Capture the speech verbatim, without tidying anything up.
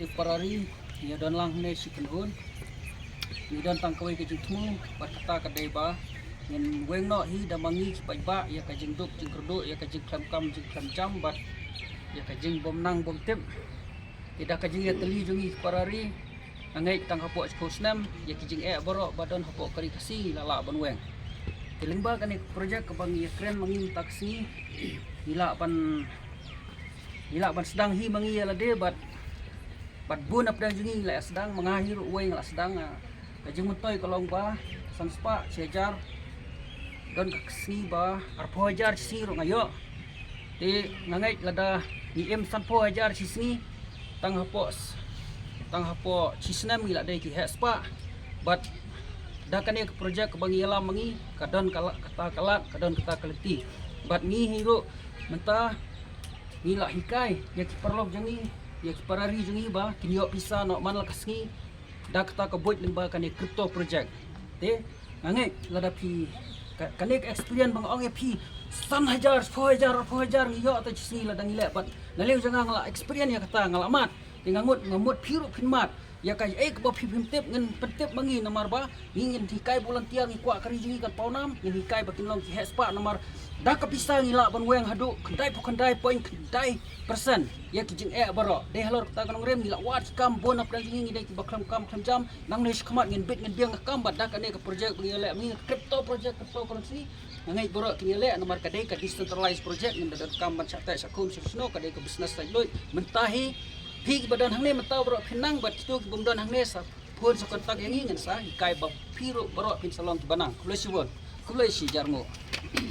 Te para ri, ïa don lang ne shi kynhun. Ngi don tang kawei ka jingthmu, bad kata ka dei ba ngin weng noh hi da ma ngi ki paidbah ïa ka jingduk jingkyrduh, ïa ka jingkhlem kam jingkhlem jam, bad ïa ka jingbym nang bym tip. Te da ka jingïatylli jong ngi para ri, nga ngeit tang hapoh shiphew snem ïa ki jingeh baroh ba don hapoh ka ri Khasi la lah ban weng. Te lyngba kane ka project kaba ngi ïakren ma ngi mynta ka sngi, ngi lah ban ngi lah ban sdang hi ma ngi ïa lade bad bad bun na pdeng jong ngi ngi la sdang, ma nga hi ruh uwei nga la sdang. Ka jingmyntoi ka long ba san spah shi hajar, don ka sngi ba arphew hajar shi sngi ruh nga ïoh. Te nga ngeit lada ngi im sanphew hajar shi sngi, tang hapoh tang hapoh shi snem ngi la dei ki heh spah. Bad da kane ka project kaba ngi ïalam ma ngi, ka don ka la-, kata ka lad, ka don kata ka lynti. Bad ngi hi ruh mynta ngi la hikai ïa ki paralok jong ngi, ïa ki para ri jong ngi ba kin ïoh pisa noh man la ka sngi da kata ka buit lyngba kane crypto project. Te nga ngeit lada phi ka-, kane ka experience ba nga ong ïa phi, san hajar, shiphew hajar, arphew hajar ngi ïoh ta shi sngi lada ngi leh, bad na liang jong nga nga la experience ïa kata, nga la mad. Te nga ngut, nga mut phi ruh phin mad. Ïa kaei kaba phi phim tip ngin pyntip ma ngi, namar ba ngi ngin hikai volunteer, ngi kwah ka ri jong ngi kan paw nam, ngin hikai ba kin long ki heh spah, namar da ka pisa ngi lah ban weng haduh khyndai phew khyndai point khyndai percent ïa ki jingeh baroh. Dei halor kata ka nongrim ngi la wad ki kam bun na pdeng jong ngi, ngi dei kiba khlem kam khlem jam, nangne shakhmat ngin bit ngin biang ka kam, bad da kane ka project ba ngi ïaleh ma ngi, crypto project, cryptocurrency, nga ngeit baroh kin ïaleh namar ka dei ka decentralized project, ngim da donkam ban shah teh shah khum shano shano, ka dei ka business side load. Mynta hi phi kiba don hangne mynta baroh phin nang, bad kito kibym don hangne sa phone sa contact ïa ngi, ngin sa hikai ba phi ruh baroh phin sa long kiba nang. Khublei shibun. Khublei shi jar nguh.